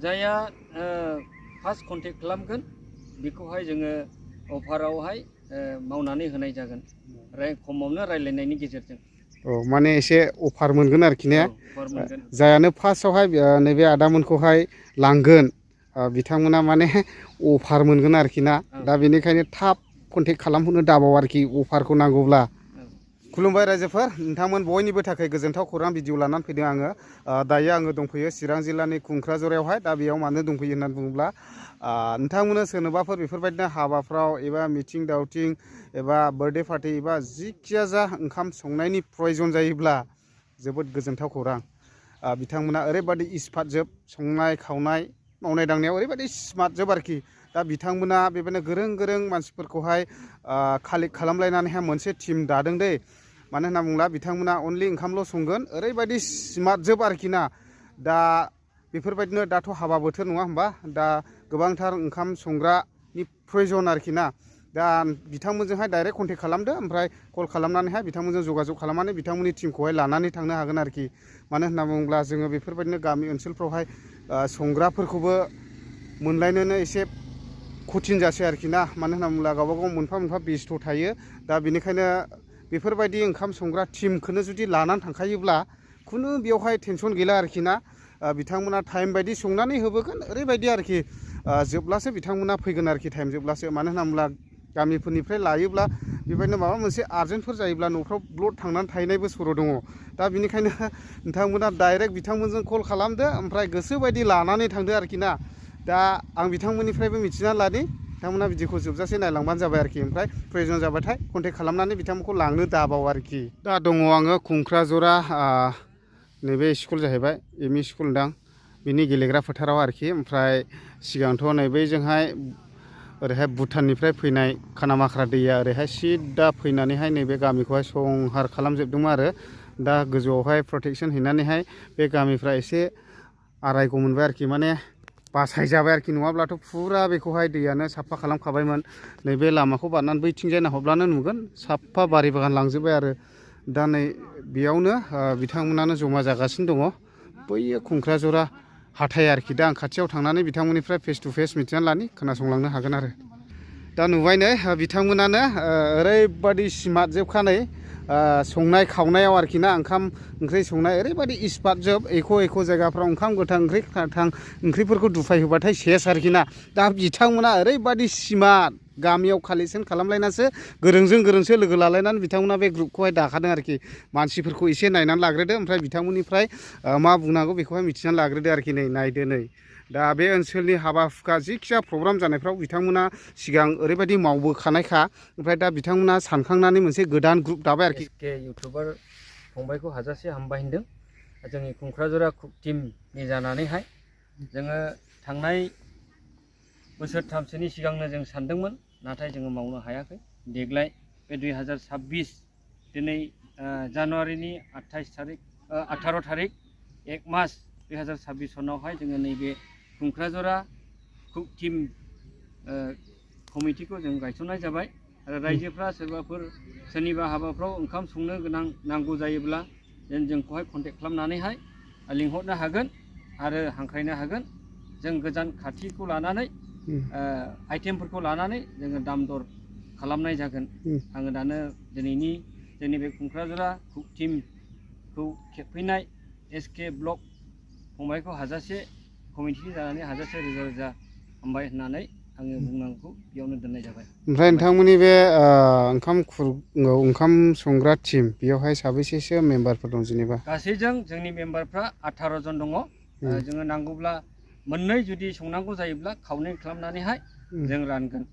जाया first contact खालामगोन बेखौहाय जोङो अफारावहाय मावनानै होनाय जागोन खमावनो रायलायनायनि गेजेरजों। माने एसे अफार मोनगोन आरोखि ने? अफार मोनगोन। जायानो फार्स्टआवहाय नैबे आदामोनखौहाय लांगोन बिथांमोना माने अफार मोनगोन आरोखि ना। दा बेनिखायनो थाब कन्टेक्ट खालामहरनो दाबाव आरोखि अफारखौ नांगौब्ला। खुलुमबाय रायजोफोर, नोंथांमोन बयनिबो थाखाय गोजोनथाव खौरां भिडिअ लानानै फैदों आङो। दायो आङो दंफैयो चिरां जिल्लानि कुंक्राझारावहाय। दा बेयाव मानो दंफैयो होननानै बुङोब्ला नोंथांमोननो सोरनोबाफोर बेफोरबायदिनो हाबाफ्राव एबा मिथिं दावथिं एबा बार्थडे पार्टि एबा जिखिया जा ओंखाम संनायनि प्रयजन जायोब्ला जोबोद गोजोनथाव खौरां। बिथांमोना ओरैबायदि एक्सपार्ट जोब, संनाय खावनाय मावनाय दांनायाव ओरैबायदि स्मार्ट जोब आरोखि। दा बिथांमोना बेबायदिनो गोरों गोरों मानसिफोरखौहाय कालेक्ट खालामलायनानैहाय मोनसे टिम दादों दै। मानो होनना बुङोब्ला बिथांमोना अनलि ओंखामल' संगोन, ओरैबायदि स्मार्ट जोब आरोखि ना। दा बेफोरबायदिनो दाथ' हाबा बोथोर नङा होमबा? दा गोबांथार ओंखाम संग्रानि प्रयजन आरोखि ना। दा बिथांमोनजोंहाय डाइरेक्ट कन्टेक्ट खालामदो, ओमफ्राय कल खालामनानैहाय बिथांमोनजों जगाजग खालामनानै बिथांमोननि टिमखौहाय लानानै थांनो हागोन आरोखि। मानो होनना बुङोब्ला जोङो बेफोरबायदिनो गामि ओनसोलफ्रावहाय संग्राफोरखौबो मोनलायनोनो एसे कठिन जासै आरोखि ना। मानो होनना बुङोब्ला गावबा गाव मोनफा मोनफा बेस्थ' थायो। दा बेनिखायनो बेफोरबायदि ओंखाम संग्रा टिमखौनो जुदि लानानै थांखायोब्ला खुनु बेवहाय टेनसन गैला आरोखि ना। बिथांमोना टाइम बायदि संनानै होबोगोन, ओरैबायदि आरोखि जोबब्लासो बिथांमोना फैगोन आरोखि, टाइम जोबब्लासो। मानो होनना बुङोब्ला गामिफोरनिफ्राय लायोब्ला बेबायदिनो माबा मोनसे आर्जेन्टफोर जायोब्ला न'फ्राव ब्लड थांनानै थाहैनायबो सर' दङ। दा बेनिखायनो नोंथांमोना डाइरेक्ट बिथांमोनजों कल खालामदो, ओमफ्राय गोसोबायदि लानानै थांदो आरोखि ना। दा आं बिथांमोननिफ्रायबो मिथिना लानि, बिथांमोना भिडिअखौ जोबजासे नायलांबानो जाबाय आरोखि। ओमफ्राय प्रयजन जाबाथाय कन्टेक्ट खालामनानै बिथांमोनखौ लांनो दाबाव आरोखि। दा दङ आङो कुंक्राझारा नैबे स्कुल जाहैबाय, एम इ स्कुल दां, बिनि गेलेग्रा फोथाराव आरोखि। ओमफ्राय सिगांथ' नैबेजोंहाय ओरैहाय भुटाननिफ्राय फैनाय खानामाख्रा दैया ओरैहाय सिदा फैनानैहाय नैबे गामिखौहाय संहार खालामजोबदोंमोन आरो। दा गोजौआवहाय प्रटेकसन हैनानैहाय बे गामिफ्रा एसे आरायग' मोनबाय आरोखि, माने बासायजाबाय आरोखि। नङाब्लाथ' फुरा बेखौहाय दैयानो साफा खालामखाबायमोन। नैबे लामाखौ बारनानै बैथिंजाय नाहरब्लानो नुगोन साफा बारि बागान लांजोबबाय आरो। दा नै बेयावनो बिथांमोनानो जमा जागासिनो दङ, बैयो कुंक्राझारा हाथाय आरोखि। दा आं खाथियाव थांनानै बिथांमोननिफ्राय फेस टु फेस मिथिना लानि, खोनासंलांनो हागोन आरो। दा नुबाय नै बिथांमोनानो ओरैबायदि स्मार्ट जोबखा नै संनाय खावनायाव आरोखि ना। ओंखाम ओंख्रि संनाय ओरैबायदि एक्सपार्ट जोब, एख' एख' जायगाफ्राव ओंखाम गोथां ओंख्रि गोथां ओंख्रिफोरखौ दुफाय होबाथाय सेस आरोखि ना। दा बिथांमोना ओरैबायदि स्मार्ट, गामियाव कालेक्सन खालामलायनासो गोरोंजों गोरोंसो लोगो लालायनानै बिथांमोना बे ग्रुपखौहाय दाखादों आरोखि। मानसिफोरखौ एसे नायनानै लाग्रोदो, ओमफ्राय बिथांमोननिफ्राय मा बुंनांगौ बेखौहाय मिथिनानै लाग्रोदो आरोखि। नै नायदो नै, दा बे ओनसोलनि हाबा हुखा जिखिया प्रग्राम जानायफ्राव बिथांमोना सिगां ओरैबायदि मावबोखानायखा। ओमफ्राय दा बिथांमोना सानखांनानै मोनसे गोदान ग्रुप दाबाय आरोखि। एसके इउटुबार फंबायखौ हाजासे हामबाय होनदों। जोंनि कुंक्राझारा टिमनि जानानैहाय जोङो थांनाय बोसोरथामसोनि सिगांनो जों सानदोंमोन, नाथाय जोङो मावनो हायाखै। देग्लाय बे 2026 दिनै जानुवारिनि 18 थारिख 1 मास 2026 सनावहाय जोङो नैबे कुंक्राझारा कुक टिम कमिटिखौ जों गायसननाय जाबाय। आरो रायजोफ्रा सोरबाफोर सोरनिबा हाबाफ्राव ओंखाम संनो गोनां नांगौ जायोब्ला जोंखौहाय कन्टेक्ट खालामनानैहाय लिंहरनो हागोन आरो हांख्रायनो हागोन। जों गोजान खाथिखौ लानानै आइटेमफोरखौ लानानै जोङो दाम दर खालामनाय जागोन। आङो दानो दिनैनि जोंनि बे कुंक्राझारा कुक टिमखौ खेबफैनाय एसके ब्लक फंबायखौ हाजासे कमिटिनि जानानै हाजासे रोजा रोजा हामबाय होननानै आङो बुंनांगौ बेयावनो दोननाय जाबाय। ओमफ्राय नोंथांमोननि बे ओंखाम संग्रा टिम बेयावहाय साबैसेसो मेम्बारफोर दं जेनेबा? गासैजों जोंनि मेम्बारफ्रा 18 जन दङ। जोङो नांगौब्ला मोननै जुदि संनांगौ जायोब्ला खावनै खालामनानैहाय जों रानगोन।